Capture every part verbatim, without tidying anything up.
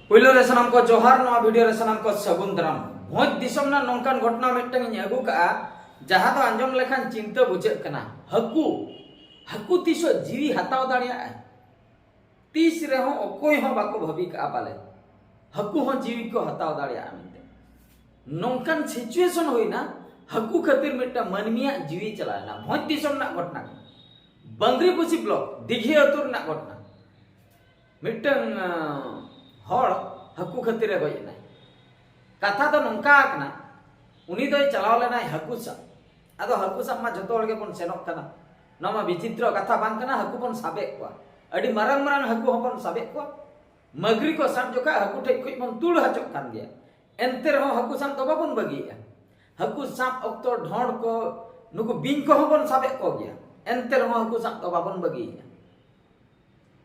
ᱯᱳᱭᱞᱳ ᱨᱮ ᱥᱟᱱᱟᱢ ᱠᱚ ᱡᱚᱦᱟᱨ, ᱱᱚᱣᱟ ᱵᱷᱤᱰᱤᱭᱳ ᱨᱮ ᱥᱟᱱᱟᱢ ᱠᱚ ᱥᱟᱹᱜᱩᱱ ᱫᱟᱨᱟᱢ᱾ ᱵᱷᱚᱸᱡᱽ ᱫᱤᱥᱚᱢ ᱨᱮᱱᱟᱜ ᱱᱚᱝᱠᱟᱱ ᱜᱷᱚᱴᱚᱱᱟ ᱢᱤᱫᱴᱟᱝ ᱤᱧ ᱟᱹᱜᱩ ᱠᱟᱜᱼᱟ, ᱡᱟᱦᱟᱸ ᱫᱚ ᱟᱸᱡᱚᱢ ᱞᱮᱠᱷᱟᱱ ᱪᱤᱱᱛᱟᱹ ᱵᱩᱡᱷᱟᱹᱜ ᱠᱟᱱᱟ᱾ ᱦᱟᱹᱠᱩ, ᱦᱟᱹᱠᱩ ᱛᱤᱥᱚᱜ ᱡᱤᱣᱤ ᱦᱟᱛᱟᱣ ᱫᱟᱲᱮᱭᱟᱜᱼᱟᱭ? ᱛᱤᱥ ᱨᱮᱦᱚᱸ ᱚᱠᱚᱭ ᱦᱚᱸ ᱵᱟᱠᱚ ᱵᱷᱟᱹᱵᱤ ᱠᱟᱜᱼᱟ ᱯᱟᱞᱮ ᱦᱟᱹᱠᱩ ᱦᱚᱸ ᱡᱤᱣᱤ ᱠᱚ ᱦᱟᱛᱟᱣ ᱫᱟᱲᱮᱭᱟᱜᱼᱟ ᱢᱮᱱᱛᱮ᱾ ᱱᱚᱝᱠᱟᱱ ᱥᱤᱪᱩᱭᱮᱥᱚᱱ ᱦᱩᱭᱱᱟ, ᱦᱟᱹᱠᱩ ᱠᱷᱟᱹᱛᱤᱨ ᱢᱤᱫᱴᱟᱝ ᱢᱟᱹᱱᱢᱤᱭᱟᱜ ᱡᱤᱣᱤ ᱪᱟᱞᱟᱣ ᱮᱱᱟ᱾ ᱵᱷᱚᱸᱡᱽ ᱫᱤᱥᱚᱢ ᱨᱮᱱᱟᱜ ᱜᱷᱚᱴᱚᱱᱟ ᱠᱟᱱᱟ, ᱵᱟᱝᱨᱤᱯᱩᱥᱤ ᱵᱞᱚᱠ ᱫᱤᱜᱷᱤ ᱟᱹᱛᱩ ᱨᱮᱱᱟᱜ ᱜᱷᱚᱴᱚᱱᱟ᱾ ᱢᱤᱫᱴᱟᱝ ᱟᱸ, ᱦᱚᱲ ᱦᱟᱹᱠᱩ ᱠᱷᱟᱹᱛᱤᱨ ᱮ ᱜᱚᱡ ᱮᱱᱟᱭ᱾ ᱠᱟᱛᱷᱟ ᱫᱚ ᱱᱚᱝᱠᱟ ᱠᱟᱱᱟ, ᱩᱱᱤ ᱫᱚᱭ ᱪᱟᱞᱟᱣ ᱞᱮᱱᱟᱭ ᱦᱟᱹᱠᱩ ᱥᱟᱵ᱾ ᱟᱫᱚ ᱦᱟᱹᱠᱩ ᱥᱟᱵ ᱢᱟ ᱡᱚᱛᱚ ᱦᱚᱲ ᱜᱮᱵᱚᱱ ᱥᱮᱱᱚᱜ ᱠᱟᱱᱟ᱾ ᱱᱚᱣᱟ ᱢᱟ ᱵᱤᱪᱤᱛᱨᱚ ᱠᱟᱛᱷᱟ ᱵᱟᱝ ᱠᱟᱱᱟ, ᱦᱟᱹᱠᱩ ᱵᱚᱱ ᱥᱟᱵᱮᱫ ᱠᱚᱣᱟ᱾ ᱟᱹᱰᱤ ᱢᱟᱨᱟᱝ ᱢᱟᱨᱟᱝ ᱦᱟᱹᱠᱩ ᱦᱚᱸᱵᱚᱱ ᱥᱟᱵᱮᱫ ᱠᱚᱣᱟ᱾ ᱢᱟᱹᱜᱽᱨᱤ ᱠᱚ ᱥᱟᱵ ᱡᱚᱠᱷᱟᱡ ᱦᱟᱹᱠᱩ ᱴᱷᱮᱡ ᱠᱷᱚᱡ ᱵᱚᱱ ᱛᱩᱲ ᱦᱚᱪᱚᱜ ᱠᱟᱱ ᱜᱮᱭᱟ᱾ ᱮᱱᱛᱮ ᱨᱮᱦᱚᱸ ᱦᱟᱹᱠᱩ ᱥᱟᱵ ᱫᱚ ᱵᱟᱵᱚᱱ ᱵᱟᱹᱜᱤᱭᱮᱫᱼᱟ᱾ ᱦᱟᱹᱠᱩ ᱥᱟᱵ ᱚᱠᱛᱚ ᱰᱷᱚᱸᱰ ᱠᱚ, ᱱᱩᱠᱩ ᱵᱤᱧ ᱠᱚᱦᱚᱸ ᱵᱚᱱ ᱥᱟᱵᱮᱫ ᱠᱚᱜᱮᱭᱟ᱾ ᱮᱱᱛᱮ ᱨᱮᱦᱚᱸ ᱦᱟᱹᱠᱩ ᱥᱟᱵ ᱫᱚ ᱵᱟᱵᱚᱱ ᱵᱟᱹᱜᱤᱭᱮᱫᱼᱟ᱾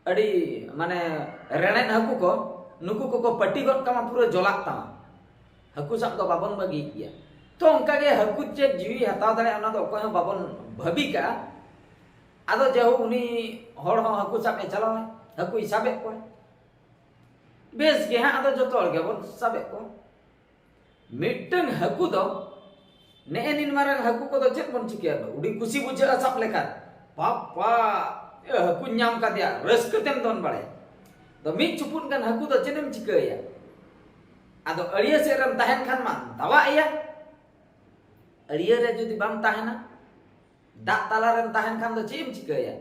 ᱟᱹᱰᱤ, ᱢᱟᱱᱮ, ᱨᱮᱲᱮᱫ ᱦᱟᱹᱠᱩ ᱠᱚ, ᱱᱩᱠᱩ ᱠᱚᱠᱚ ᱯᱟᱹᱴᱤ ᱜᱚᱫ ᱠᱟᱢᱟ, ᱯᱩᱨᱟᱹ ᱡᱚᱞᱟᱜ ᱛᱟᱢᱟ᱾ ᱦᱟᱹᱠᱩ ᱥᱟᱵ ᱫᱚ ᱵᱟᱵᱚᱱ ᱵᱟᱹᱜᱤᱭᱮᱫ ᱜᱮᱭᱟ᱾ ᱛᱚ, ᱚᱱᱠᱟ ᱜᱮ ᱦᱟᱹᱠᱩ ᱪᱮᱫ ᱡᱤᱣᱤ ᱦᱟᱛᱟᱣ ᱫᱟᱲᱮᱭᱟᱜᱼᱟ, ᱚᱱᱟ ᱫᱚ ᱚᱠᱚᱭ ᱦᱚᱸ ᱵᱟᱵᱚᱱ ᱵᱷᱟᱹᱵᱤ ᱠᱟᱜᱼᱟ᱾ ᱟᱫᱚ ᱡᱟᱭᱦᱳᱠ, ᱩᱱᱤ ᱦᱚᱲ ᱦᱚᱸ ᱦᱟᱹᱠᱩ ᱥᱟᱵ ᱮ ᱪᱟᱞᱟᱣᱟᱭ, ᱦᱟᱹᱠᱩᱭ ᱥᱟᱵᱮᱫ ᱠᱚᱣᱟ᱾ ᱵᱮᱥ ᱜᱮ ᱦᱟᱸᱜ, ᱟᱫᱚ ᱡᱚᱛᱚ ᱦᱚᱲ ᱜᱮᱵᱚᱱ ᱥᱟᱵᱮᱫ ᱠᱚᱣᱟ᱾ ᱢᱤᱫᱴᱟᱝ ᱦᱟᱹᱠᱩ ᱫᱚ ᱱᱮᱜᱼᱮ ᱱᱤᱱ ᱢᱟᱨᱟᱝ ᱦᱟᱹᱠᱩ ᱠᱚᱫᱚ ᱪᱮᱫ ᱵᱚᱱ ᱪᱤᱠᱟᱹᱭᱟ? ᱟᱹᱰᱤ ᱠᱩᱥᱤ ᱵᱩᱡᱷᱟᱹᱜᱼᱟ ᱥᱟᱵ ᱞᱮᱠᱷᱟᱱ᱾ ᱵᱟᱯᱟ, ᱮ, ᱦᱟᱹᱠᱩᱧ ᱧᱟᱢ ᱠᱟᱫᱮᱭᱟ, ᱨᱟᱹᱥᱠᱟᱹ ᱛᱮᱢ ᱫᱚᱱ ᱵᱟᱲᱟᱭᱟ᱾ ᱛᱚ ᱢᱤᱫ ᱪᱩᱯᱩᱫ ᱜᱟᱱ ᱦᱟᱹᱠᱩ ᱫᱚ ᱪᱮᱫ ᱮᱢ ᱪᱤᱠᱟᱹᱭᱟ? ᱟᱫᱚ ᱟᱹᱲᱭᱟᱹ ᱥᱮᱫ ᱨᱮᱢ ᱛᱟᱦᱮᱱ ᱠᱷᱟᱱ ᱢᱟ ᱫᱟᱵᱟᱜ ᱮᱭᱟ᱾ ᱟᱹᱲᱭᱟᱹ ᱨᱮ ᱡᱩᱫᱤ ᱵᱟᱢ ᱛᱟᱦᱮᱱᱟ, ᱫᱟᱜ ᱛᱟᱞᱟ ᱨᱮᱢ ᱛᱟᱦᱮᱱ ᱠᱷᱟᱱ ᱫᱚ ᱪᱮᱫ ᱮᱢ ᱪᱤᱠᱟᱹᱭᱟ?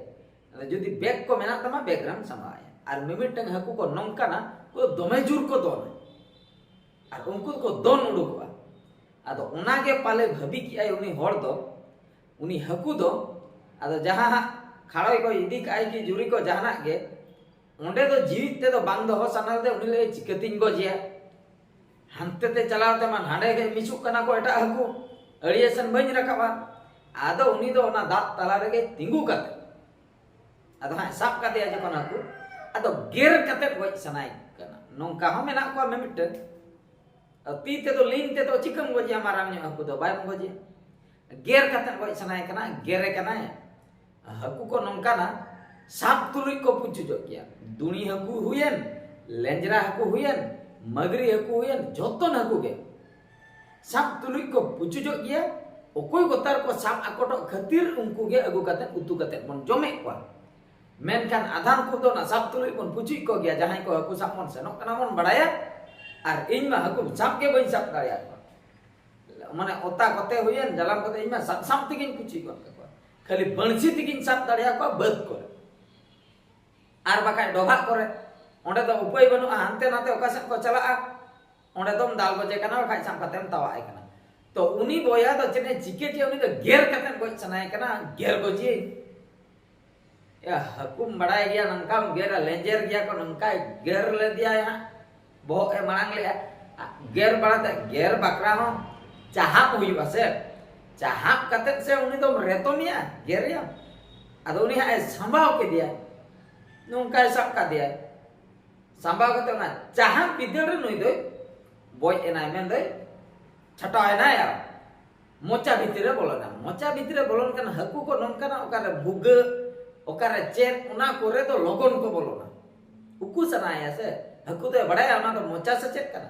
ᱟᱫᱚ ᱡᱩᱫᱤ ᱵᱮᱜᱽ ᱠᱚ ᱢᱮᱱᱟᱜ ᱛᱟᱢᱟ, ᱵᱮᱜᱽ ᱨᱮᱢ ᱥᱟᱢᱵᱟᱣ ᱮᱭᱟ᱾ ᱟᱨ ᱢᱤᱢᱤᱫᱴᱟᱝ ᱦᱟᱹᱠᱩ ᱠᱚ ᱱᱚᱝᱠᱟᱱᱟ, ᱩᱱᱠᱩ ᱫᱚ ᱫᱚᱢᱮ ᱡᱳᱨ ᱠᱚ ᱫᱚᱱᱟ᱾ ᱟᱨ ᱩᱱᱠᱩ ᱫᱚᱠᱚ ᱫᱚᱱ ᱩᱰᱩᱠᱚᱜᱼᱟ᱾ ᱟᱫᱚ ᱚᱱᱟᱜᱮ ᱯᱟᱞᱮ ᱵᱷᱟᱹᱵᱤ ᱠᱮᱜᱼᱟᱭ ᱩᱱᱤ ᱦᱚᱲ ᱫᱚ, ᱩᱱᱤ ᱦᱟᱹᱠᱩ ᱫᱚ, ᱟᱫᱚ ᱡᱟᱦᱟᱸ ᱦᱟᱸᱜ ᱠᱷᱟᱲᱚᱭ ᱠᱚ ᱤᱫᱤ ᱠᱟᱜᱼᱟᱭ ᱠᱤ ᱡᱩᱨᱤ ᱠᱚ ᱡᱟᱦᱟᱱᱟᱜ ᱜᱮ, ᱚᱸᱰᱮ ᱫᱚ ᱡᱤᱣᱤᱫ ᱛᱮᱫᱚ ᱵᱟᱝ ᱫᱚᱦᱚ ᱥᱟᱱᱟ ᱞᱮᱫᱮ᱾ ᱩᱱᱤ ᱞᱟᱹᱭ, "ᱪᱤᱠᱟᱹᱛᱤᱧ ᱜᱚᱡᱮᱭᱟ?" ᱦᱟᱱᱛᱮ ᱛᱮ ᱪᱟᱞᱟᱣ ᱛᱮᱢᱟ ᱱᱟᱰᱮ ᱜᱮ ᱢᱤᱥᱩᱜ ᱠᱟᱱᱟ ᱠᱚ ᱮᱴᱟᱜ ᱦᱟᱹᱠᱩ, ᱟᱹᱲᱭᱟᱹ ᱥᱮᱱ ᱵᱟᱹᱧ ᱨᱟᱠᱟᱵᱟ᱾ ᱟᱫᱚ ᱩᱱᱤ ᱫᱚ ᱚᱱᱟ ᱫᱟᱜ ᱛᱟᱞᱟ ᱨᱮᱜᱮ ᱛᱤᱸᱜᱩ ᱠᱟᱛᱮ, ᱟᱫᱚ ᱦᱟᱸᱜ ᱥᱟᱵ ᱠᱟᱫᱮᱭᱟ ᱡᱚᱠᱷᱚᱱ ᱦᱟᱹᱠᱩ, ᱟᱫᱚ ᱜᱮᱨ ᱠᱟᱛᱮ ᱜᱚᱡ ᱥᱟᱱᱟᱭᱮ ᱠᱟᱱᱟ᱾ ᱱᱚᱝᱠᱟ ᱦᱚᱸ ᱢᱮᱱᱟᱜ ᱠᱚᱣᱟ ᱢᱤᱢᱤᱫᱴᱟᱝ᱾ ᱛᱤ ᱛᱮᱫᱚ, ᱞᱤᱧ ᱛᱮᱫᱚ ᱪᱤᱠᱟᱹᱢ ᱜᱚᱡᱮᱭᱟ ᱢᱟᱨᱟᱝ ᱧᱚᱜ ᱦᱟᱹᱠᱩ ᱫᱚ? ᱵᱟᱭ ᱜᱚᱡᱮᱭᱟ᱾ ᱜᱮᱨ ᱠᱟᱛᱮ ᱜᱚᱡ ᱥᱟᱱᱟᱭᱮ ᱠᱟᱱᱟ, ᱜᱮᱨᱮ ᱠᱟᱱᱟᱭ᱾ ᱦᱟᱹᱠᱩ ᱠᱚ ᱱᱚᱝᱠᱟᱱᱟ, ᱥᱟᱵ ᱛᱩᱞᱩᱡ ᱠᱚ ᱯᱩᱪᱩᱡᱚᱜ ᱜᱮᱭᱟ᱾ ᱫᱩᱬᱤ ᱦᱟᱹᱠᱩ ᱦᱩᱭᱮᱱ, ᱞᱮᱸᱡᱽᱨᱟ ᱦᱟᱹᱠᱩ ᱦᱩᱭᱮᱱ, ᱢᱟᱹᱜᱽᱨᱤ ᱦᱟᱹᱠᱩ ᱦᱩᱭᱮᱱ, ᱡᱷᱚᱛᱚᱱ ᱦᱟᱹᱠᱩ ᱜᱮ ᱥᱟᱵ ᱛᱩᱞᱩᱡ ᱠᱚ ᱯᱩᱪᱩᱡᱚᱜ ᱜᱮᱭᱟ᱾ ᱚᱠᱚᱭ ᱠᱚᱛᱟᱨ ᱠᱚ ᱥᱟᱵ ᱟᱠᱚᱴᱚᱜ ᱠᱷᱟᱹᱛᱤᱨ ᱩᱱᱠᱩ ᱜᱮ ᱟᱹᱜᱩ ᱠᱟᱛᱮ ᱩᱛᱩ ᱠᱟᱛᱮ ᱵᱚᱱ ᱡᱚᱢᱮᱫ ᱠᱚᱣᱟ᱾ ᱢᱮᱱᱠᱷᱟᱱ ᱟᱫᱷᱟᱱ ᱠᱚᱫᱚ ᱚᱱᱟ ᱥᱟᱵ ᱛᱩᱞᱩᱡ ᱵᱚᱱ ᱯᱩᱪᱩᱡ ᱠᱚ ᱜᱮᱭᱟ, ᱡᱟᱦᱟᱸᱭ ᱠᱚ ᱦᱟᱹᱠᱩ ᱥᱟᱵ ᱵᱚᱱ ᱥᱮᱱᱚᱜ ᱠᱟᱱᱟ ᱵᱚᱱ ᱵᱟᱲᱟᱭᱟ, ᱟᱨ ᱤᱧ ᱢᱟ ᱦᱟᱹᱠᱩ ᱥᱟᱵ ᱜᱮ ᱵᱟᱹᱧ ᱥᱟᱵ ᱫᱟᱲᱮᱭᱟᱜ ᱠᱚᱣᱟ᱾ ᱢᱟᱱᱮ ᱚᱛᱟ ᱠᱚᱛᱮ ᱦᱩᱭᱮᱱ, ᱡᱟᱞᱟᱢ ᱠᱚᱛᱮ, ᱤᱧ ᱢᱟ ᱥᱟᱵ ᱥᱟᱵ ᱛᱮᱜᱤᱧ ᱯᱩᱪᱩᱡ ᱜᱚᱫ ᱠᱟᱠᱚᱣᱟ᱾ ᱠᱷᱟᱹᱞᱤ ᱵᱟᱹᱲᱥᱤ ᱛᱮᱜᱤᱧ ᱥᱟᱵ ᱫᱟᱲᱮᱭᱟᱠᱚᱣᱟ ᱵᱟᱹᱫᱽ ᱠᱚᱨᱮ, ᱟᱨ ᱵᱟᱠᱷᱟᱡ ᱰᱚᱵᱷᱟᱜ ᱠᱚᱨᱮ᱾ ᱚᱸᱰᱮ ᱫᱚ ᱩᱯᱟᱹᱭ ᱵᱟᱹᱱᱩᱜᱼᱟ, ᱦᱟᱱᱛᱮ ᱱᱟᱛᱮ ᱚᱠᱟ ᱥᱮᱫ ᱠᱚ ᱪᱟᱞᱟᱜᱼᱟ, ᱚᱸᱰᱮ ᱫᱚᱢ ᱫᱟᱞ ᱜᱚᱡᱮ ᱠᱟᱱᱟ, ᱵᱟᱠᱷᱟᱡ ᱥᱟᱵ ᱠᱟᱛᱮᱢ ᱛᱟᱣᱟᱜ ᱮ ᱠᱟᱱᱟ᱾ ᱛᱚ ᱩᱱᱤ ᱵᱚᱭᱦᱟ ᱫᱚ ᱪᱮᱫ ᱮ ᱪᱤᱠᱟᱹ ᱠᱮᱭᱟ? ᱩᱱᱤ ᱫᱚ ᱜᱮᱨ ᱠᱟᱛᱮ ᱜᱚᱡ ᱥᱟᱱᱟᱭᱮ ᱠᱟᱱᱟ, ᱜᱮᱨ ᱜᱚᱡᱮᱭᱟᱹᱧ᱾ ᱮ, ᱦᱟᱹᱠᱩᱢ ᱵᱟᱲᱟᱭ ᱜᱮᱭᱟ, ᱱᱚᱝᱠᱟᱢ ᱜᱮᱨᱟ, ᱞᱮᱸᱡᱮᱨ ᱜᱮᱭᱟ ᱠᱚ, ᱱᱚᱝᱠᱟᱭ ᱜᱮᱨ ᱞᱮᱫᱮᱭᱟᱭ ᱦᱟᱸᱜ, ᱵᱚᱦᱚᱜ ᱮ ᱢᱟᱲᱟᱝ ᱞᱮᱜᱼᱟ᱾ ᱜᱮᱨ ᱵᱟᱲᱟᱛᱮ, ᱜᱮᱨ ᱵᱟᱠᱷᱨᱟ ᱦᱚᱸ ᱪᱟᱦᱟᱵ ᱦᱩᱭᱩᱜᱼᱟ ᱥᱮ᱾ ᱪᱟᱦᱟᱵ ᱠᱟᱛᱮ ᱥᱮ ᱩᱱᱤ ᱫᱚᱢ ᱨᱮᱛᱚᱢᱮᱭᱟ, ᱜᱮᱨᱮᱭᱟᱢ᱾ ᱟᱫᱚ ᱩᱱᱤ ᱦᱟᱸᱜ ᱮ ᱥᱟᱢᱵᱟᱣ ᱠᱮᱫᱮᱭᱟ, ᱱᱚᱝᱠᱟᱭ ᱥᱟᱵ ᱠᱟᱫᱮᱭᱟᱭ᱾ ᱥᱟᱢᱵᱟᱣ ᱠᱟᱛᱮ ᱚᱱᱟ ᱪᱟᱦᱟᱵ ᱵᱤᱫᱟᱹᱲ ᱨᱮ ᱱᱩᱭ ᱫᱚᱭ ᱵᱚᱡ ᱮᱱᱟᱭ, ᱢᱮᱱᱫᱚᱭ ᱪᱷᱟᱴᱟᱣ ᱮᱱᱟᱭ᱾ ᱟᱨ ᱢᱚᱪᱟ ᱵᱷᱤᱛᱤᱨ ᱨᱮ ᱵᱚᱞᱚᱱᱟ᱾ ᱢᱚᱪᱟ ᱵᱷᱤᱛᱤᱨ ᱨᱮ ᱵᱚᱞᱚᱱ ᱠᱷᱟᱱ ᱦᱟᱹᱠᱩ ᱠᱚ ᱱᱚᱝᱠᱟᱱᱟᱜ ᱚᱠᱟᱨᱮ ᱵᱷᱩᱜᱟᱹᱜ, ᱚᱠᱟᱨᱮ ᱪᱮᱫ, ᱚᱱᱟ ᱠᱚᱨᱮ ᱫᱚ ᱞᱚᱜᱚᱱ ᱠᱚ ᱵᱚᱞᱚᱱᱟ᱾ ᱩᱠᱩ ᱥᱟᱱᱟᱭᱟ ᱥᱮ, ᱦᱟᱹᱠᱩ ᱫᱚᱭ ᱵᱟᱲᱟᱭᱟ ᱚᱱᱟ ᱫᱚ ᱢᱚᱪᱟ ᱥᱮ ᱪᱮᱫ ᱠᱟᱱᱟ᱾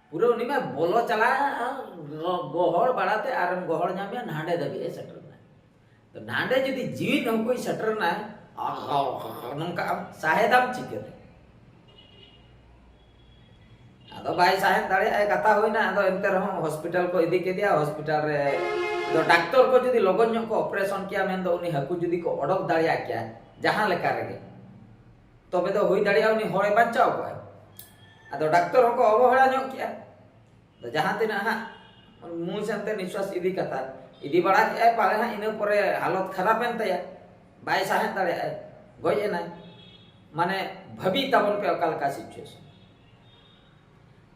ᱯᱩᱨᱟᱹ ᱩᱱᱤ ᱢᱟ ᱵᱚᱞᱚ ᱪᱟᱞᱟᱜᱼᱟ, ᱜᱚ-, ᱜᱚᱦᱚᱲ ᱵᱟᱲᱟᱛᱮ ᱟᱨᱮᱢ ᱜᱚᱦᱚᱲ ᱧᱟᱢᱮᱭᱟ, ᱱᱟᱰᱮ ᱫᱷᱟᱹᱵᱤᱡ ᱮ ᱥᱮᱴᱮᱨ ᱮᱱᱟ᱾ ᱛᱚ ᱱᱟᱰᱮ ᱡᱩᱫᱤ ᱡᱤᱣᱤᱫ ᱦᱟᱹᱠᱩᱭ ᱥᱮᱴᱮᱨ ᱮᱱᱟᱭ, ᱱᱚᱝᱠᱟ ᱟᱢ ᱥᱟᱦᱮᱫᱟᱢ ᱪᱤᱠᱟᱹᱛᱮ? ᱟᱫᱚ ᱵᱟᱭ ᱥᱟᱦᱮᱫ ᱫᱟᱲᱮᱭᱟᱜᱼᱟ, ᱠᱟᱛᱷᱟ ᱦᱩᱭᱱᱟ᱾ ᱟᱫᱚ ᱮᱱᱛᱮ ᱨᱮᱦᱚᱸ ᱦᱚᱥᱯᱤᱴᱟᱞ ᱠᱚ ᱤᱫᱤ ᱠᱮᱫᱮᱭᱟ᱾ ᱦᱚᱥᱯᱤᱴᱟᱞ ᱨᱮ ᱟᱫᱚ ᱰᱟᱠᱛᱚᱨ ᱠᱚ ᱡᱩᱫᱤ ᱞᱚᱜᱚᱱ ᱧᱚᱜ ᱠᱚ ᱚᱯᱟᱨᱮᱥᱚᱱ ᱠᱮᱭᱟ, ᱢᱮᱱᱫᱚ ᱩᱱᱤ ᱦᱟᱹᱠᱩ ᱡᱩᱫᱤ ᱠᱚ ᱚᱰᱚᱠ ᱫᱟᱲᱮᱭᱟᱜ ᱠᱮᱭᱟ ᱡᱟᱦᱟᱸ ᱞᱮᱠᱟ ᱨᱮᱜᱮ, ᱛᱚᱵᱮ ᱫᱚ ᱦᱩᱭ ᱫᱟᱲᱮᱭᱟᱜᱼᱟ ᱩᱱᱤ ᱦᱚᱲᱮ ᱵᱟᱧᱪᱟᱣ ᱠᱚᱜᱼᱟᱭ᱾ ᱟᱫᱚ ᱰᱟᱠᱛᱚᱨ ᱦᱚᱸᱠᱚ ᱚᱵᱚᱦᱮᱲᱟ ᱧᱚᱜ ᱠᱮᱜᱼᱟ᱾ ᱟᱫᱚ ᱡᱟᱦᱟᱸ ᱛᱤᱱᱟᱹᱜ ᱦᱟᱸᱜ ᱢᱩ ᱥᱮᱱᱛᱮ ᱱᱤᱥᱣᱟᱥ ᱤᱫᱤ ᱠᱟᱛᱷᱟ, ᱤᱫᱤ ᱵᱟᱲᱟ ᱠᱮᱜᱼᱟᱭ ᱯᱟᱞᱮ ᱦᱟᱸᱜ, ᱤᱱᱟᱹ ᱯᱚᱨᱮ ᱦᱟᱞᱚᱛ ᱠᱷᱟᱨᱟᱯ ᱮᱱ ᱛᱟᱭᱟ, ᱵᱟᱭ ᱥᱟᱦᱮᱫ ᱫᱟᱲᱮᱭᱟᱜᱼᱟᱭ, ᱜᱚᱡ ᱮᱱᱟᱭ᱾ ᱢᱟᱱᱮ ᱵᱷᱟᱹᱵᱤ ᱛᱟᱵᱚᱱ ᱯᱮ ᱚᱠᱟ ᱞᱮᱠᱟ situation᱾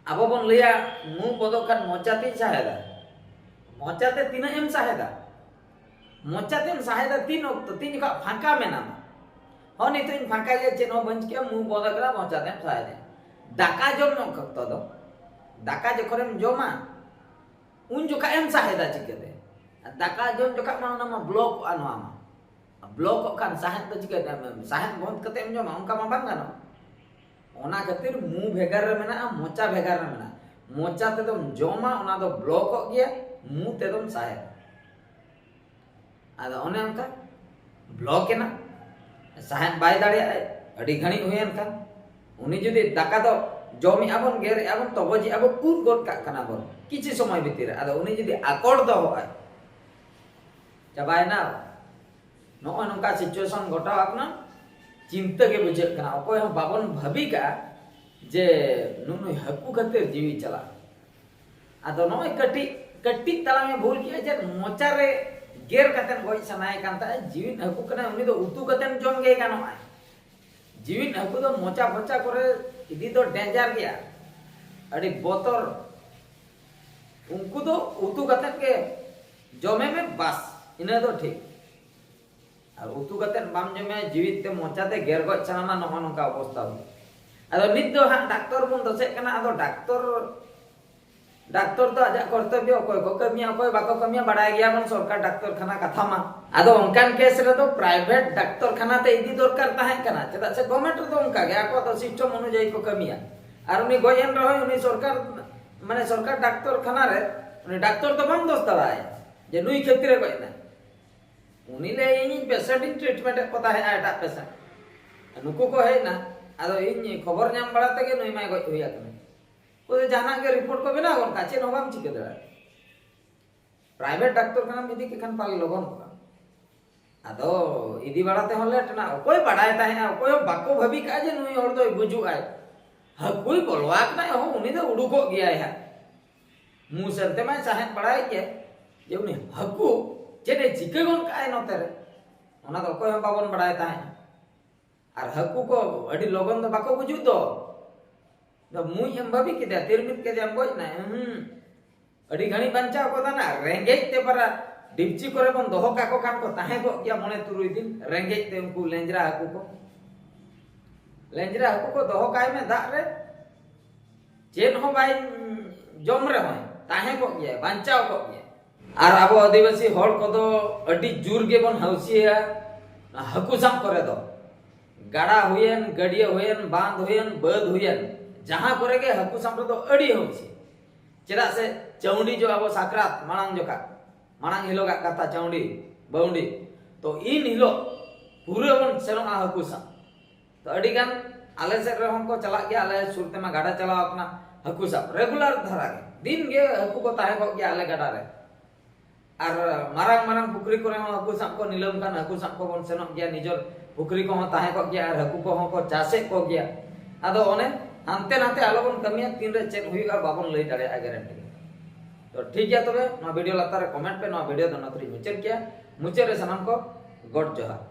ᱟᱵᱚ ᱵᱚᱱ ᱞᱟᱹᱭᱟ, ᱢᱩ ᱵᱚᱫᱚᱜ ᱠᱷᱟᱱ ᱢᱚᱪᱟ ᱛᱮᱧ ᱥᱟᱦᱮᱫᱟ᱾ ᱢᱚᱪᱟ ᱛᱮ ᱛᱤᱱᱟᱹᱜ ᱮᱢ ᱥᱟᱦᱮᱫᱟ? ᱢᱚᱪᱟ ᱛᱮᱢ ᱥᱟᱦᱮᱫᱟ ᱛᱤᱱ ᱚᱠᱛᱚ? ᱛᱤᱱ ᱡᱚᱠᱷᱚᱱ ᱯᱷᱟᱸᱠᱟ ᱢᱮᱱᱟᱢᱟ᱾ ᱦᱚᱸ, ᱱᱤᱛᱚᱜ ᱤᱧ ᱯᱷᱟᱸᱠᱟ ᱜᱮᱭᱟ, ᱪᱮᱫ ᱦᱚᱸ ᱵᱟᱹᱧ ᱪᱤᱠᱟᱹᱭᱟ, ᱢᱩ ᱵᱚᱫ ᱟᱠᱟᱱᱟ, ᱢᱚᱪᱟ ᱛᱮᱢ ᱥᱟᱦᱮᱫᱟ᱾ ᱫᱟᱠᱟ ᱡᱚᱢ ᱚᱠᱛᱚ ᱫᱚ, ᱫᱟᱠᱟ ᱡᱚᱠᱷᱚᱱᱮᱢ ᱡᱚᱢᱟ, ᱩᱱ ᱡᱚᱠᱷᱟᱡ ᱮᱢ ᱥᱟᱦᱮᱫᱟ ᱪᱤᱠᱟᱹᱛᱮ? ᱫᱟᱠᱟ ᱡᱚᱢ ᱡᱚᱠᱷᱟᱡ ᱢᱟ ᱚᱱᱟ ᱢᱟ ᱵᱞᱚᱠᱚᱜᱼᱟ, ᱱᱚᱣᱟ ᱢᱟ ᱵᱞᱚᱠᱚᱜ ᱠᱷᱟᱱ ᱥᱟᱦᱮᱫ ᱫᱚ ᱪᱤᱠᱟᱹᱛᱮ? ᱥᱟᱦᱮᱫ ᱵᱚᱱᱫ ᱠᱟᱛᱮ ᱮᱢ ᱡᱚᱢᱟ, ᱚᱱᱠᱟ ᱢᱟ ᱵᱟᱝ ᱜᱟᱱᱚᱜᱼᱟ᱾ ᱚᱱᱟ ᱠᱷᱟᱹᱛᱤᱨ ᱢᱩ ᱵᱷᱮᱜᱟᱨ ᱨᱮ ᱢᱮᱱᱟᱜᱼᱟ, ᱢᱚᱪᱟ ᱵᱷᱮᱜᱟᱨ ᱨᱮ ᱢᱮᱱᱟᱜᱼᱟ᱾ ᱢᱚᱪᱟ ᱛᱮᱫᱚᱢ ᱡᱚᱢᱟ, ᱚᱱᱟ ᱫᱚ ᱵᱞᱚᱠᱚᱜ ᱜᱮᱭᱟ, ᱢᱩ ᱛᱮᱫᱚᱢ ᱥᱟᱦᱮᱫᱟ᱾ ᱟᱫᱚ ᱚᱱᱮ ᱚᱱᱠᱟ ᱵᱞᱚᱠ ᱮᱱᱟ, ᱥᱟᱦᱮᱫ ᱵᱟᱭ ᱫᱟᱲᱮᱭᱟᱜᱼᱟ᱾ ᱟᱹᱰᱤ ᱜᱷᱟᱹᱲᱤᱡ ᱦᱩᱭᱮᱱ ᱠᱷᱟᱱ ᱩᱱᱤ ᱡᱩᱫᱤ ᱫᱟᱠᱟ ᱫᱚ ᱡᱚᱢᱮᱜᱼᱟ ᱵᱚᱱ, ᱜᱮᱨᱮᱜᱼᱟ ᱵᱚᱱ, ᱛᱚᱜᱚᱡᱮᱜᱼᱟ ᱵᱚᱱ, ᱩᱫ ᱜᱚᱫ ᱠᱟᱜ ᱠᱟᱱᱟ ᱵᱚᱱ ᱠᱤᱪᱷᱩ ᱥᱚᱢᱚᱭ ᱵᱷᱤᱛᱤᱨ ᱨᱮ, ᱟᱫᱚ ᱩᱱᱤ ᱡᱩᱫᱤ ᱟᱠᱚᱴ ᱫᱚᱦᱚᱜᱼᱟᱭ, ᱪᱟᱵᱟᱭᱮᱱᱟ᱾ ᱱᱚᱜᱼᱚᱭ ᱱᱚᱝᱠᱟ situation ᱜᱷᱚᱴᱟᱣ ᱟᱠᱟᱱᱟ᱾ ᱪᱤᱱᱛᱟᱹ ᱜᱮ ᱵᱩᱡᱷᱟᱹᱜ ᱠᱟᱱᱟ, ᱚᱠᱚᱭ ᱦᱚᱸ ᱵᱟᱵᱚᱱ ᱵᱷᱟᱹᱵᱤ ᱠᱟᱜᱼᱟ ᱡᱮ ᱱᱩᱜᱼᱱᱩᱭ ᱦᱟᱹᱠᱩ ᱠᱷᱟᱹᱛᱤᱨ ᱡᱤᱣᱤ ᱪᱟᱞᱟᱜᱼᱟ᱾ ᱟᱫᱚ ᱱᱚᱜᱼᱚᱭ ᱠᱟᱹᱴᱤᱡ ᱠᱟᱹᱴᱤᱡ ᱛᱟᱞᱟᱝ ᱮ ᱵᱷᱩᱞ ᱠᱮᱜᱼᱟ ᱡᱮ ᱢᱚᱪᱟ ᱨᱮ ᱜᱮᱨ ᱠᱟᱛᱮ ᱜᱚᱡ ᱥᱟᱱᱟᱭᱮ ᱠᱟᱱ ᱛᱟᱦᱮᱸᱫ᱾ ᱡᱤᱣᱤᱫ ᱦᱟᱹᱠᱩ ᱠᱟᱱᱟᱭ, ᱩᱱᱤ ᱫᱚ ᱩᱛᱩ ᱠᱟᱛᱮ ᱡᱚᱢ ᱜᱮ ᱜᱟᱱᱚᱜᱼᱟ᱾ ᱡᱤᱣᱤᱫ ᱦᱟᱹᱠᱩ ᱫᱚ ᱢᱚᱪᱟ ᱯᱷᱚᱪᱟ ᱠᱚᱨᱮ ᱤᱫᱤ ᱫᱚ danger ᱜᱮᱭᱟ, ᱟᱹᱰᱤ ᱵᱚᱛᱚᱨ᱾ ᱩᱱᱠᱩ ᱫᱚ ᱩᱛᱩ ᱠᱟᱛᱮ ᱜᱮ ᱡᱚᱢᱮ ᱢᱮ, ᱵᱟᱥ, ᱤᱱᱟᱹ ᱫᱚ ᱴᱷᱤᱠ᱾ ᱟᱨ ᱩᱛᱩ ᱠᱟᱛᱮ ᱵᱟᱢ ᱡᱚᱢᱮ, ᱡᱤᱣᱤᱫ ᱛᱮ ᱢᱚᱪᱟ ᱛᱮ ᱜᱮᱨ ᱜᱚᱡ ᱥᱟᱱᱟᱢᱟ, ᱱᱚᱜᱼᱚ ᱱᱚᱝᱠᱟ ᱚᱵᱚᱥᱛᱟ ᱦᱩᱭᱩᱜᱼᱟ᱾ ᱟᱫᱚ ᱱᱤᱛ ᱫᱚ ᱦᱟᱸᱜ ᱰᱟᱠᱛᱚᱨ ᱵᱚᱱ ᱫᱚᱥᱮᱜ ᱠᱟᱱᱟ᱾ ᱟᱫᱚ ᱰᱟᱠᱛᱚᱨ ᱰᱟᱠᱛᱚᱨ ᱫᱚ ᱟᱡᱟᱜ ᱠᱚᱨᱛᱚᱵᱵᱚ, ᱚᱠᱚᱭ ᱠᱚ ᱠᱟᱹᱢᱤᱭᱟ, ᱚᱠᱚᱭ ᱵᱟᱠᱚ ᱠᱟᱹᱢᱤᱭᱟ, ᱵᱟᱲᱟᱭ ᱜᱮᱭᱟᱵᱚᱱ ᱥᱚᱨᱠᱟᱨ ᱰᱟᱠᱛᱚᱨ ᱠᱷᱟᱱᱟ ᱠᱟᱛᱷᱟ ᱢᱟ᱾ ᱟᱫᱚ ᱚᱱᱠᱟᱱ ᱠᱮᱥ ᱨᱮᱫᱚ private ᱰᱟᱠᱛᱚᱨ ᱠᱷᱟᱱᱟ ᱛᱮ ᱤᱫᱤ ᱫᱚᱨᱠᱟᱨ ᱛᱟᱦᱮᱸ ᱠᱟᱱᱟ, ᱪᱮᱫᱟᱜ ᱥᱮ government ᱨᱮᱫᱚ ᱚᱱᱠᱟ ᱜᱮ, ᱟᱠᱚᱣᱟᱜ ᱫᱚ system ᱚᱱᱩᱡᱟᱭᱤ ᱠᱚ ᱠᱟᱹᱢᱤᱭᱟ᱾ ᱟᱨ ᱩᱱᱤ ᱜᱚᱡ ᱮᱱ ᱨᱮᱦᱚᱸ ᱩᱱᱤ ᱥᱚᱨᱠᱟᱨ, ᱢᱟᱱᱮ ᱥᱚᱨᱠᱟᱨ ᱰᱟᱠᱛᱚᱨ ᱠᱷᱟᱱᱟ ᱨᱮ ᱩᱱᱤ ᱰᱟᱠᱛᱚᱨ ᱫᱚ ᱵᱟᱢ ᱫᱳᱥ ᱫᱟᱲᱮᱭᱟᱭᱟ ᱡᱮ ᱱᱩᱭ ᱠᱷᱟᱹᱛᱤᱨ ᱮ ᱜᱚᱡ ᱮᱱᱟ᱾ ᱩᱱᱤ ᱞᱟᱹᱭ, "ᱤᱧ patient ᱤᱧ treatment ᱮᱫ ᱠᱚ ᱛᱟᱦᱮᱸᱜᱼᱟ, ᱮᱴᱟᱜ patient, ᱱᱩᱠᱩ ᱠᱚ ᱦᱮᱡ ᱮᱱᱟ, ᱟᱫᱚ ᱤᱧ ᱠᱷᱚᱵᱚᱨ ᱧᱟᱢ ᱵᱟᱲᱟ ᱛᱮᱜᱮ ᱱᱩᱭ ᱢᱟᱭ ᱜᱚᱡ ᱦᱩᱭ ᱟᱠᱟᱱᱟ᱾" ᱚᱠᱚᱭ ᱫᱚ ᱡᱟᱦᱟᱱᱟᱜ ᱜᱮ report ᱠᱚ ᱵᱮᱱᱟᱣ ᱜᱚᱫ ᱠᱟᱜᱼᱟ, ᱪᱮᱫ ᱦᱚᱸ ᱵᱟᱢ ᱪᱤᱠᱟᱹ ᱫᱟᱲᱮᱭᱟᱜᱼᱟ᱾ Private ᱰᱟᱠᱛᱚᱨ ᱠᱷᱟᱱᱟᱢ ᱤᱫᱤ ᱠᱮ ᱠᱷᱟᱱ ᱯᱟᱞᱮ ᱞᱚᱜᱚᱱ ᱠᱚᱜᱼᱟ᱾ ᱟᱫᱚ ᱤᱫᱤ ᱵᱟᱲᱟ ᱛᱮᱦᱚᱸ late ᱮᱱᱟ᱾ ᱚᱠᱚᱭ ᱵᱟᱰᱟᱭ ᱛᱟᱦᱮᱸᱜᱼᱟ, ᱚᱠᱚᱭ ᱦᱚᱸ ᱵᱟᱠᱚ ᱵᱷᱟᱹᱵᱤ ᱠᱟᱜᱼᱟ ᱡᱮ ᱱᱩᱭ ᱦᱚᱲ ᱫᱚᱭ ᱜᱩᱡᱩᱜᱼᱟᱭ᱾ ᱦᱟᱹᱠᱩᱭ ᱵᱚᱞᱚ ᱟᱠᱟᱱᱟᱭ, ᱚᱦᱚ, ᱩᱱᱤ ᱫᱚ ᱩᱰᱩᱠᱚᱜ ᱜᱮᱭᱟᱭ ᱦᱟᱸᱜ᱾ ᱢᱩ ᱥᱮᱱ ᱛᱮᱢᱟᱭ ᱥᱟᱦᱮᱫ ᱵᱟᱲᱟᱭᱮᱫ ᱜᱮ, ᱡᱮ ᱩᱱᱤ ᱦᱟᱹᱠᱩ ᱪᱮᱫ ᱮ ᱪᱤᱠᱟᱹ ᱜᱚᱫ ᱠᱟᱜᱼᱟᱭ ᱱᱚᱛᱮ ᱨᱮ, ᱚᱱᱟ ᱫᱚ ᱚᱠᱚᱭ ᱦᱚᱸ ᱵᱟᱵᱚᱱ ᱵᱟᱲᱟᱭ ᱛᱟᱦᱮᱸᱜᱼᱟ᱾ ᱟᱨ ᱦᱟᱹᱠᱩ ᱠᱚ ᱟᱹᱰᱤ ᱞᱚᱜᱚᱱ ᱫᱚ ᱵᱟᱠᱚ ᱜᱩᱡᱩᱜ ᱫᱚ᱾ ᱫᱚ ᱢᱩᱸᱡ ᱮᱢ ᱵᱟᱹᱵᱤ ᱠᱮᱫᱟ, ᱛᱤᱨᱢᱤᱫ ᱠᱮᱫᱮᱭᱟᱢ, ᱜᱚᱡ ᱮᱱᱟᱭ᱾ ᱦᱩᱸ᱾ ᱟᱹᱰᱤ ᱜᱷᱟᱹᱲᱤᱡ ᱵᱟᱧᱪᱟᱣ ᱠᱚ ᱛᱟᱦᱮᱱᱟ᱾ ᱨᱮᱸᱜᱮᱡ ᱛᱮ ᱯᱟᱨᱟ ᱰᱤᱯᱪᱤ ᱠᱚᱨᱮ ᱵᱚᱱ ᱫᱚᱦᱚ ᱠᱟᱠᱚ ᱠᱷᱟᱱ ᱠᱚ ᱛᱟᱦᱮᱸ ᱠᱚᱜ ᱜᱮᱭᱟ ᱢᱚᱬᱮ ᱛᱩᱨᱩᱭ ᱫᱤᱱ, ᱨᱮᱸᱜᱮᱡ ᱛᱮ ᱩᱱᱠᱩ ᱞᱮᱸᱡᱽᱨᱟ ᱦᱟᱹᱠᱩ ᱠᱚ᱾ ᱞᱮᱸᱡᱽᱨᱟ ᱦᱟᱹᱠᱩ ᱠᱚ ᱫᱚᱦᱚ ᱠᱟᱭ ᱢᱮ ᱫᱟᱜ ᱨᱮ, ᱪᱮᱫ ᱦᱚᱸ ᱵᱟᱭ ᱡᱚᱢ ᱨᱮᱦᱚᱸ ᱛᱟᱦᱮᱸ ᱠᱚᱜ ᱜᱮᱭᱟ, ᱵᱟᱧᱪᱟᱣ ᱠᱚᱜ ᱜᱮᱭᱟ᱾ ᱟᱨ ᱟᱵᱚ ᱟᱹᱫᱤᱵᱟᱹᱥᱤ ᱦᱚᱲ ᱠᱚᱫᱚ ᱟᱹᱰᱤ ᱡᱳᱨ ᱜᱮᱵᱚᱱ ᱦᱟᱹᱣᱥᱤᱭᱟ ᱦᱟᱹᱠᱩ ᱥᱟᱵ ᱠᱚᱨᱮ ᱫᱚ᱾ ᱜᱟᱰᱟ ᱦᱩᱭᱮᱱ, ᱜᱟᱹᱰᱭᱟᱹ ᱦᱩᱭᱮᱱ, ᱵᱟᱸᱫᱷ ᱦᱩᱭᱮᱱ, ᱵᱟᱹᱫᱽ ᱦᱩᱭᱮᱱ, ᱡᱟᱦᱟᱸ ᱠᱚᱨᱮ ᱜᱮ ᱦᱟᱹᱠᱩ ᱥᱟᱵ ᱨᱮᱫᱚ ᱟᱹᱰᱤ ᱦᱚᱸ ᱠᱩᱥᱤ᱾ ᱪᱮᱫᱟᱜ ᱥᱮ ᱪᱟᱹᱣᱰᱤ ᱡᱚ ᱟᱵᱚ ᱥᱟᱠᱨᱟᱛ ᱢᱟᱲᱟᱝ ᱡᱚᱠᱷᱟ, ᱢᱟᱲᱟᱝ ᱦᱤᱞᱳᱜᱟᱜ ᱠᱟᱛᱷᱟ, ᱪᱟᱹᱣᱰᱤ ᱵᱟᱹᱣᱰᱤ, ᱛᱚ ᱤᱱ ᱦᱤᱞᱳᱜ ᱯᱩᱨᱟᱹ ᱵᱚᱱ ᱥᱮᱱᱚᱜᱼᱟ ᱦᱟᱹᱠᱩ ᱥᱟᱵ᱾ ᱛᱚ ᱟᱹᱰᱤ ᱜᱟᱱ ᱟᱞᱮ ᱥᱮᱫ ᱨᱮᱦᱚᱸ ᱠᱚ ᱪᱟᱞᱟᱜ ᱜᱮᱭᱟ, ᱟᱞᱮ ᱥᱩᱨ ᱛᱮᱢᱟ ᱜᱟᱰᱟ ᱪᱟᱞᱟᱣ ᱟᱠᱟᱱᱟ ᱦᱟᱹᱠᱩ ᱥᱟᱵ, ᱨᱮᱜᱩᱞᱟᱨ ᱫᱷᱟᱨᱟ ᱜᱮ ᱫᱤᱱ ᱜᱮ ᱦᱟᱹᱠᱩ ᱠᱚ ᱛᱟᱦᱮᱸ ᱠᱚᱜ ᱜᱮᱭᱟ ᱟᱞᱮ ᱜᱟᱰᱟ ᱨᱮ᱾ ᱟᱨ ᱢᱟᱨᱟᱝ ᱢᱟᱨᱟᱝ ᱯᱩᱠᱷᱨᱤ ᱠᱚᱨᱮ ᱦᱚᱸ ᱦᱟᱹᱠᱩ ᱥᱟᱵ ᱠᱚ ᱱᱤᱞᱟᱹᱢ ᱠᱷᱟᱱ ᱦᱟᱹᱠᱩ ᱥᱟᱵ ᱠᱚᱵᱚᱱ ᱥᱮᱱᱚᱜ ᱜᱮᱭᱟ, ᱱᱤᱡᱚᱨ ᱯᱩᱠᱷᱨᱤ ᱠᱚᱦᱚᱸ ᱛᱟᱦᱮᱸ ᱠᱚᱜ ᱜᱮᱭᱟ ᱟᱨ ᱦᱟᱹᱠᱩ ᱠᱚᱦᱚᱸ ᱠᱚ ᱪᱟᱥᱮᱫ ᱠᱚᱜᱮᱭᱟ᱾ ᱟᱫᱚ ᱚᱱᱮ ᱦᱟᱱᱛᱮ ᱱᱟᱛᱮ ᱟᱞᱚᱵᱚᱱ ᱠᱟᱹᱢᱤᱭᱟ, ᱛᱤᱱᱨᱮ ᱪᱮᱫ ᱦᱩᱭᱩᱜᱼᱟ ᱵᱟᱵᱚᱱ ᱞᱟᱹᱭ ᱫᱟᱲᱮᱭᱟᱜᱼᱟ ᱜᱮᱨᱮᱱᱴᱤ᱾ ᱛᱚ ᱴᱷᱤᱠ ᱜᱮᱭᱟ, ᱛᱚᱵᱮ ᱱᱚᱣᱟ ᱵᱷᱤᱰᱤᱭᱳ ᱞᱟᱛᱟᱨ ᱨᱮ ᱠᱚᱢᱮᱱᱴ ᱯᱮ, ᱱᱚᱣᱟ ᱵᱷᱤᱰᱤᱭᱳ ᱫᱚ ᱱᱚᱛᱮᱨᱤᱧ ᱢᱩᱪᱟᱹᱫ ᱠᱮᱭᱟ᱾ ᱢᱩᱪᱟᱹᱫ ᱨᱮ ᱥᱟᱱᱟᱢ ᱠᱚ ᱜᱚᱰ ᱡᱚᱦᱟᱨ᱾